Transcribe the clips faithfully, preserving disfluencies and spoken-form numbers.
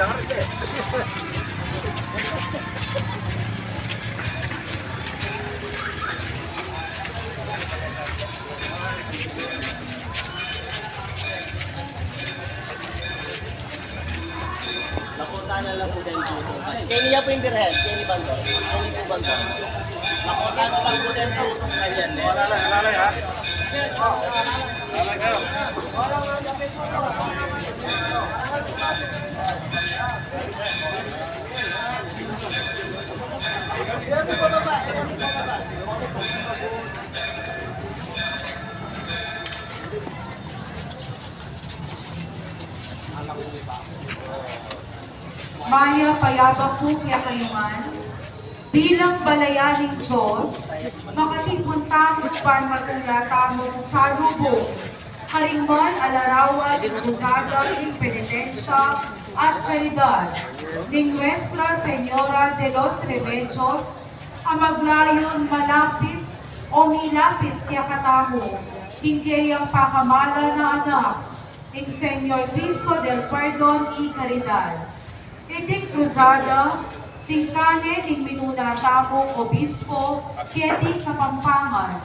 Laputan na lang po kayo dito. Kaya niya po yung birhen. Kaya ni Bandol. Kaya ni po Bandol. Laputan na lang po kayo dito. Kaya niya. Wala lang, wala lang, ha? Wala lang kayo. Mayap a yabak pu kekayu ngan, bilang balayan ning Dios, makatipun tamu ban matula tamung salubung karing man a larawan ning Krusada king penitensya at karidad ning Nuestra Señora de los Remedios, a maglayun malapit o milapit kekatamu king keyang pakamalan a Anak, ing Señor Cristo del Perdon y Caridad. Iting Krusada, tingkane ning minuna tamung obispo keti Kapampangan,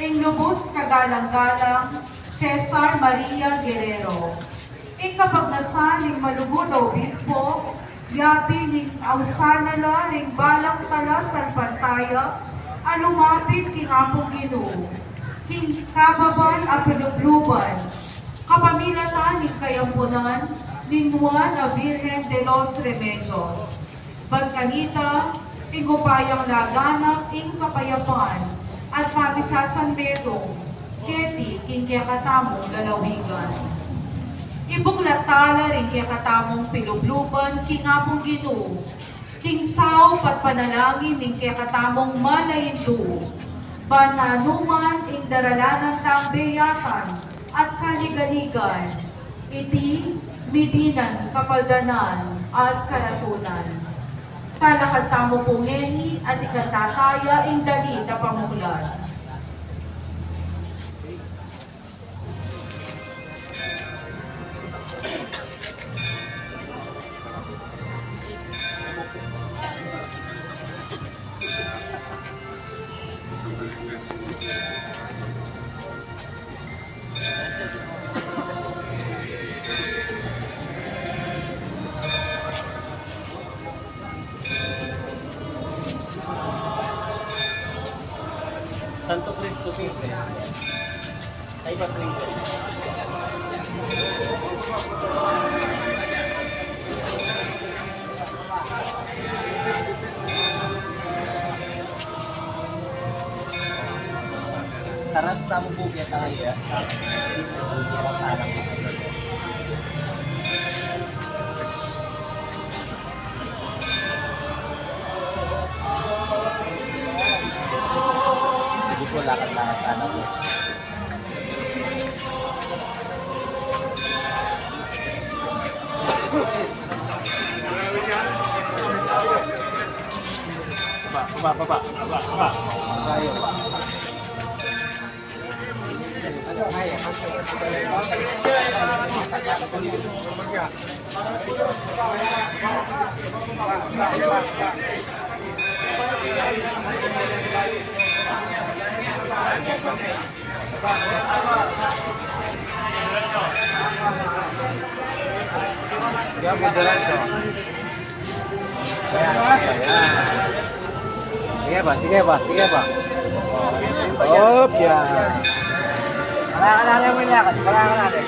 ing lubus kagalang-galang Cesar Maria Guerrero. Ing kapagnasan ning malugud a obispo, yabe ning ausan na la ring balang talasalpantaya a lumapit king Apung Ginu, king kababan a pilubluban, kapamilatan ning kayampunan ning Nuan a Virgen de los Remedios. Ban kanita, ing upayang laganap ing kapayapan at pamisasanmetung keti king kekatamung lalawigan. Ibuklat tala ring kekatamung pilubluban king Apung Ginu, king saup at panalangin ning kekatamung malaindu, ban nanuman ing daralanan tang beyatan at kaligayan, iti midinan kapaldanan at karatunan. Talakad tamu pu ngeni at ikanta taya ing dalit a pamuklat. Santo Cristo, Pinggan. Ay, ba, Pinggan? Taras tamu pu keta. Sige po, lakad-lakad tamu po. Baba, baba, baba, baba, baba. Yan, diretso. Yan, yan. Sige pa, sige pa, sige pa. Hop, yan. Wala ka na rin, wala ka, wala ka na rin.